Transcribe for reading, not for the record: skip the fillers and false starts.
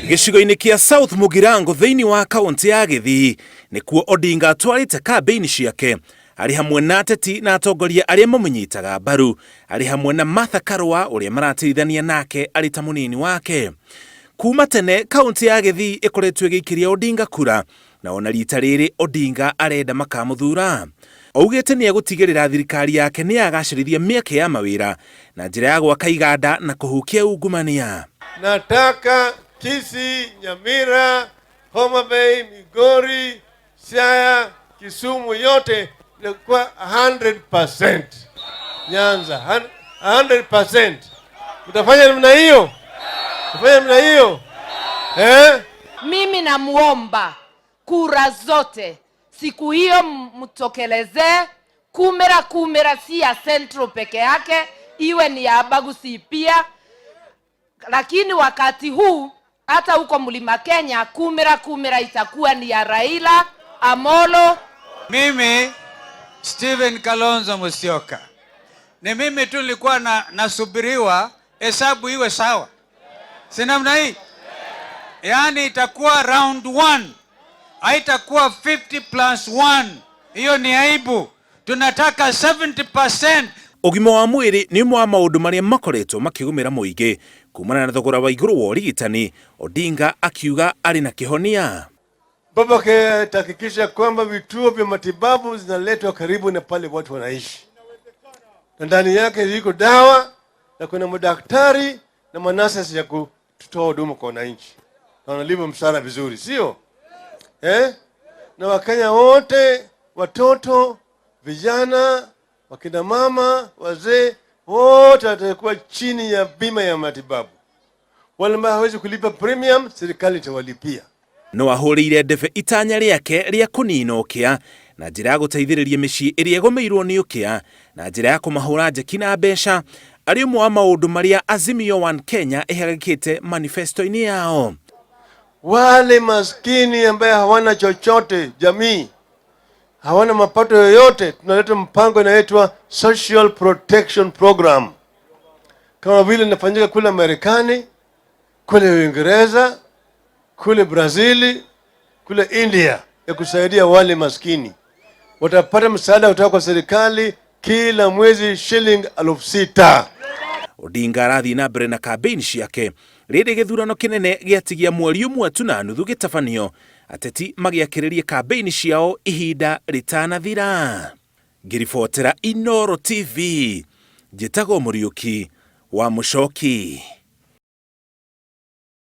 Gĩcigo-inĩ kĩa South Mugirango thĩinĩ wa kaũntĩ ya Gĩthii nĩkuo Odinga atwarĩte kambĩini ciake arĩ hamwe na ateti na atongoria arĩa mamũnyitaga mbaru, arĩ hamwe na Martha Karũa ũrĩa maratĩrithania nake arĩ ta mũnini wake. Kuma tene kaũntĩ ya Gĩthii ĩkoretwo ĩgĩikĩria Odinga kura na ona rita rĩrĩ Odinga arenda makamũthura. Augĩte nĩ egũtigĩrĩra thirikari yake nĩ yagacĩrithia mĩeke ya mawĩra na njĩra ya gwaka iganda na kũhukia ungumania. Nataka Kisii, Nyamira, Homa Bay, Migori, Siaya, Kisumu yote kwa 100%. Nyanza 100%. Mtafanya namna hiyo? Mtafanya namna hiyo? Eh? Mimi namuomba kura zote siku hiyo mtokelezee. Kumera kumera si ya Central peke yake, iwe ni ya Abagusi pia, lakini wakati huu hata huko Mlima Kenya kumera kumera itakuwa ni ya Raila Amolo. Mimi Stephen Kalonzo Musyoka, ni mimi tu nilikuwa na nasubiriwa hesabu iwe sawa, si namna hii? Yaani itakuwa round one, haitakuwa 50 plus 1. Hiyo ni aibu. Tunataka 70%. Ũgima wa mwĩrĩ nĩ ũmwe wa maũndũ marĩa makoretwo makĩgũmĩra mũingĩ kumana na thogora wa igũrũ wa ũrigitani, Odinga akiuga arĩ na kĩhonia. Baba atahakikisha kwamba vituo vya matibabu zinaletwa karibu na pale watu wanaishi, na ndani yake ziko dawa na kuna madaktari na manurses ya kutoa huduma kwa wananchi, na wanalipa mshahara vizuri, sio eh? Na Wakenya wote, watoto, vijana, wakina mama, wazee, wote watakuwa chini ya bima ya matibabu. Wale ambao hawezi kulipa premium, serikali itawalipia. No ahũrĩire ndebe itanya rĩake rĩa kũnina ũkĩa na njĩra ya gũteithĩrĩria mĩciĩ ĩrĩa ĩgũmĩirwo nĩ ũkĩa na njĩra ya kũmahũra njeki na mbeca arĩ ũmwe wa maũndũ marĩa Azimio One Kenya ĩhagĩkĩte manifesto-inĩ yao. Wale maskini ambaye hawana chochote, jamii hawana mapato yoyote, tunaleta mpango inaitwa Social Protection Program, kama vile inafanyika kule Marekani, kule Uingereza, kule Brazili, kule India, ya kusaidia wale maskini. Watapata msaada kutoka kwa serikali kila mwezi shilingi 6,000. Odinga arathiĩ na mbere na kambĩini ciake rĩrĩ gĩthurano kĩnene gĩatigia mweri ũmwe tu na nuthu gĩtabanio, ateti magĩakĩrĩria kambĩini ciao ihinda rĩtanathira. Ngĩribotera Inooro TV, njĩtagwo Mũriũki wa Mũcoki.